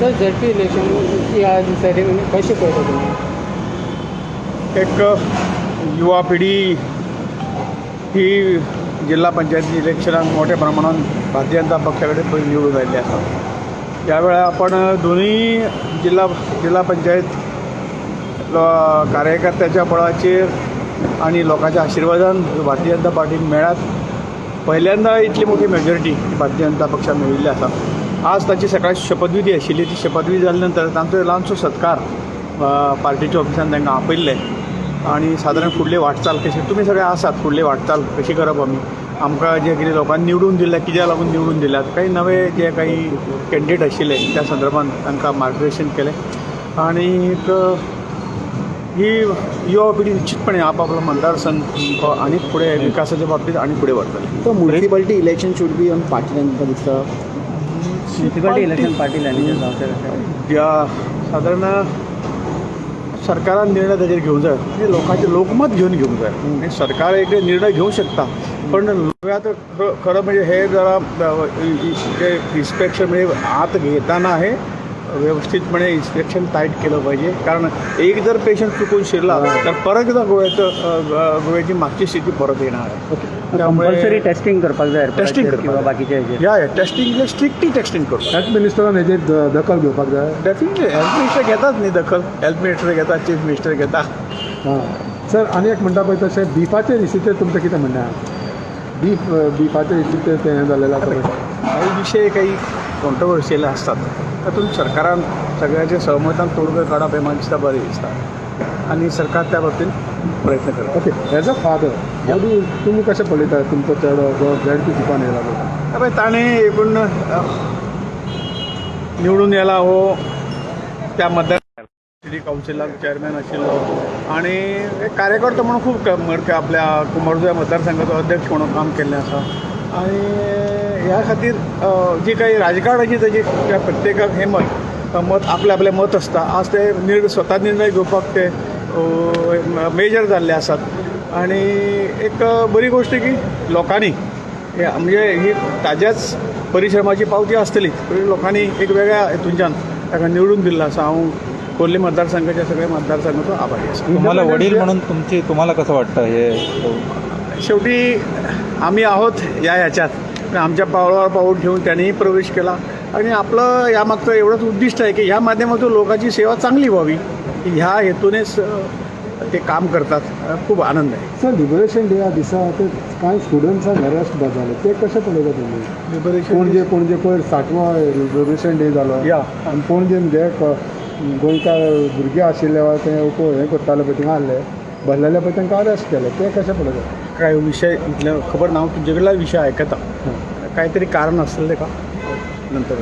Sir, ZP election ह्या दिसांनी कशें पळयता तुमी? एक युवा पिढी ही जिल्हा पंचायत इलेक्शनाक मोठ्या प्रमाणात भारतीय जनता पक्षा कडेन निवडून आयिल्ली आसा. ह्या वेळार आपण दोनूय जिल्हा जिल्हा पंचायत कार्यकर्त्याच्या बळाचेर आनी लोकांच्या आशिर्वादान भारतीय जनता पार्टीक मेळ्ळात. पहिल्यांदा इतली मोठी मेजॉरिटी भारतीय जनता पक्षाक मेळिल्ली आसा. आज ताची सकाळी शपथविधी आशिल्ली. ती शपथविधी जाल्या नंतर तांचो ल्हानसो सत्कार पार्टीच्या ऑफिसान तांकां आपयल्ले आनी सादारण फुडली वाटचाल कशी तुमी सगळे आसात, फुडली वाटचाल कशी करप, आमी आमकां जे कितें लोकांनी निवडून दिल्या, कित्याक लागून निवडून दिल्यात, काही नवे जे काही कॅन्डिडेट आशिल्ले त्या संदर्भात तांकां मार्गदर्शन केलें. आनी ही युवा पिढी निश्चितपणे आपापलो मतदारसंघ आनी फुडें विकासाच्या बाबतीत आनी फुडें व्हरतली. So municipality election should be on party line दिसता. म्युनिसिपालिटी इलेक्शन पार्टी लायनीचेर जावचें कशें? या सादारण सरकारान निर्णय ताजेर घेवंक जाय, म्हणजे लोकांचें लोकमत घेवन घेवंक जाय. आनी सरकार एक निर्णय घेवंक शकता, पण आतां खरं म्हणजे हे जरा जे इन्स्पेक्शन म्हणजे आत घेताना हे व्यवस्थितपणे इन्स्पेक्शन टायट केलं पाहिजे. कारण एक जर पेशंट चुकून शिरला तर परत एकदा गोव्याचं गोव्याची मागची स्थिती परत येणार आहे. कंपल्सरी टेस्टिंग करपाक जाय, टेस्टिंग किंवा बाकीचे हेजेर. या टेस्टिंग, स्ट्रिक्टली टेस्टिंग करपाक. हेल्थ मिनिस्टरान हेजेर दखल घेवपाक जाय. डेफिनेटली हेल्थ मिनिस्टर घेतात न्ही दखल, हेल्थ मिनिस्टर घेता, चीफ मिनिस्टर घेता. हां सर, आनी एक म्हणटा पळय तशें बिफाचे रिसिचेर तुमचें कितें म्हणणें आहा? बीफ बिफाचे रिसिचेर तें हें जालेलें आसा पळय. काही विषय काही कॉन्ट्रोवर्शियल आसतात, तातूंत सरकारान सगळ्यांच्या सहमतान तोडगो काडप हें म्हाका दिसता बरें दिसता आनी सरकार त्या बाबतींत प्रयत्न करता. Okay, as a father, how do तुमी कशें पळयता तुमचो चेडो जो झेडपी जिपान येयला पळय? पळय, ताणें एकूण निवडून येला हो त्या मतदार सिटी कावन्सिलाक चेअरमॅन आशिल्लो आनी एक कार्यकर्तो म्हणून खूब आपल्या कुंभारजुव्या मतदारसंघाचो अध्यक्ष म्हणून काम केल्लें आसा. आनी ह्या खातीर जी काही राजकारणाची ताजी त्या प्रत्येकाक हें मत मत आपलें आपलें मत आसता. आज ते स्वता निर्णय घेवपाक ते मेजर जाल्ले आसात. आनी एक बरी गोश्ट की लोकांनी म्हणजे ही ताज्याच परिश्रमाची पावती आसतली, लोकांनी एक वेगळ्या हेतूंच्यान ताका निवडून दिल्लो आसा. हांव खोर्ली मतदारसंघाच्या सगळ्या मतदारसंघाचो आभारी आसा. तुम्हाला वडील म्हणून तुमची तुम्हाला कसं वाटतं हे? शेवटी आम्ही आहोत या ह्याच्यात, आमच्या पावलावर पाऊल ठेवून त्यांनीही प्रवेश केला आणि आपलं यामागचं एवढंच उद्दिष्ट आहे की ह्या माध्यमातून लोकांची सेवा चांगली व्हावी ह्या हेतूनेच ते काम करतात. खूप आनंद आहे. सर, लिबरेशन डे दिसा ते कांय स्टुडंट्सांक अरेस्ट जाले ते कशें पळयता तुमी? लिबरेशन पणजे पणजे पयर साठवो लिबरेशन डे जालो या आनी पणजे जे गोंयकार भुरगे आशिल्ले वा ते हें करताले पळय, थिंगा आहले भरलेले पळय, तांकां अरेस्ट केले, ते कशें पळयता? काय विषय इतले खबर ना, हांव तुमचे कडल्यान विशय आयकता. कांयतरी कारण आसतलें ताका, नंतर.